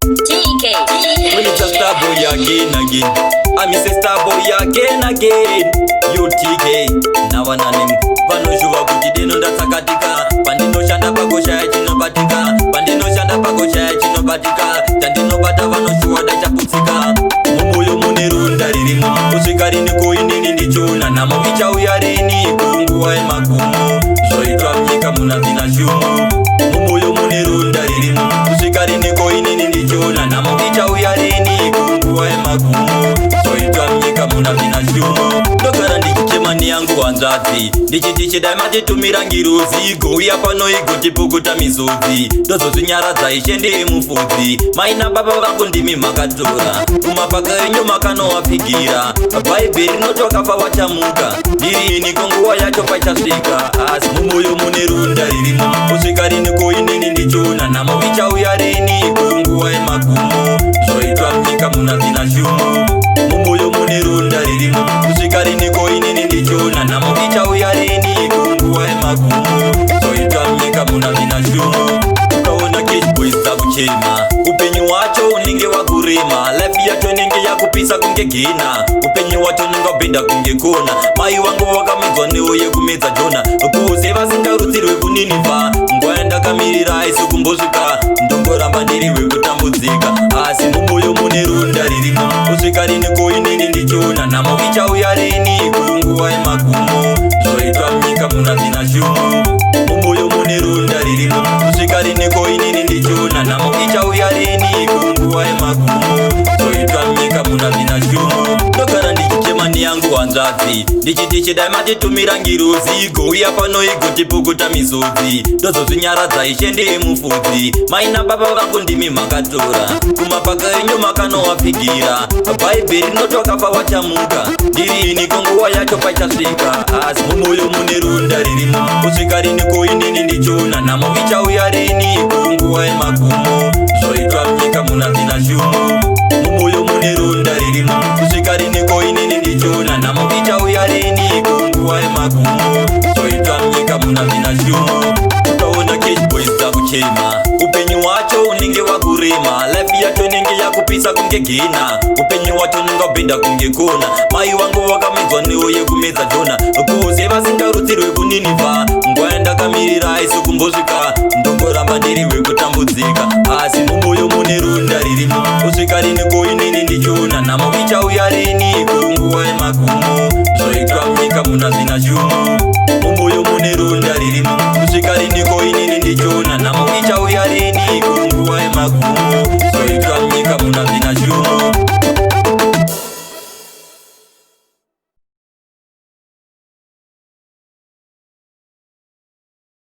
TK. When it's a star boy again again. I'm a star boy again again. UTK navanani vanozhuva kuti deno ndatsakatika pandinoshanda pagoshaya chinobatika, pandinoshanda pagoshaya chinobatika, chandinobata vanoshuwa dachaputsika. Mumwoyo mune ronda ririmo, kusvika rini koinini ndichiona nhamo? Ichauya rini kunguva yemagumo? Zvoitwa munyika muna dzina shumo. Mumwoyo mune ronda ririmo, kusvika rini koinini ndichiona nhamo? Ichauya rini kunguva yemagumo? Zvoitwa munyika muna dzina shumo. Ndogara ndichichema neyangu hanzvadzi ndichiti chidai matitumira ngirozi igouya pano igotipukuta misodzi. Ndozozvinyaradza, Ishe ndiri mufudzi. Mai nababa vangu ndimi makatora kumapaka enyu makanowapigira. Bhaibheri rinoti wakafa wachamuka. Ndirini konguva yacho pachasvika? Asi mumwoyo mune ronda ririmo, kusvika rini koinini ndichiona nhamo? Ichauya rini kunguva yemagumo? Zvoitwa munyika muna dzina shumo. Mumwoyo mune ronda ririmo, kusvika rini koinini ndichiona nhamo? Ichauya rini kunguva yemagumo? Zvoitwa munyika muna dzina shumo. Ukaona Cash Boys dzakuchema, upenyu hwacho unenge wakurema. Life yacho inenge yakupisa kunge gena, upenyu hwacho unenge wabhenda kunge kona. Mai vangu vakamedzwa neuye kumedza Jona, kuze vasingarutsirwe kuNinivha. Nguva yandakamirira haisi kumbosvika, ndongoramba ndiri wekutambudzika. Asi mumwoyo mune ronda ririmo, kusvika rini koinini ndichiona nhamo? Ichauya rini kunguva yemagumo? Zvoitwa munyika muna dzina shumo. Mumwoyo mune ronda ririmo, kusvika rini koinini ndichiona nhamo? Ichauya rini kunguva yemagumo? Zvoitwa munyika muna dzina shumo. Ndogara ndichichema neyangu hanzvadzi ndichiti chidai matitumira ngirozi igouya pano igotipukuta misodzi. Ndozozvinyaradza, Ishe ndiri mufudzi. Mai nababa vangu ndimi makatora kumapaka enyu makanowapigira. Bhaibheri rinoti wakafa wachamuka. Ndirini konguva yacho pachasvika? Asi mumwoyo mune ronda ririmo, kusvika rini koinini ndichiona nhamo? Ichauya rini kunguva yemagumo? Zvoitwa munyika muna dzina shumo. Mumwoyo mune ronda ririmo, kusvika rini koinini ndichiona nhamo? Ichauya rini kunguva yemagumo? Zvoitwa munyika muna dzina shumo. Ukaona Cash Boys dzakuchema, upenyu hwacho unenge wakurema. Life yacho inenge yakupisa kunge gena, upenyu hwacho unenge wabhenda kunge kona. Mai vangu vakamedzwa neuye kumedza Jona, kuze vasingarutsirwe kuNinivha. Nguva yandakamirira haisi kumbosvika, ndongoramba ndiri wekutambudzika. Asi mumwoyo mune ronda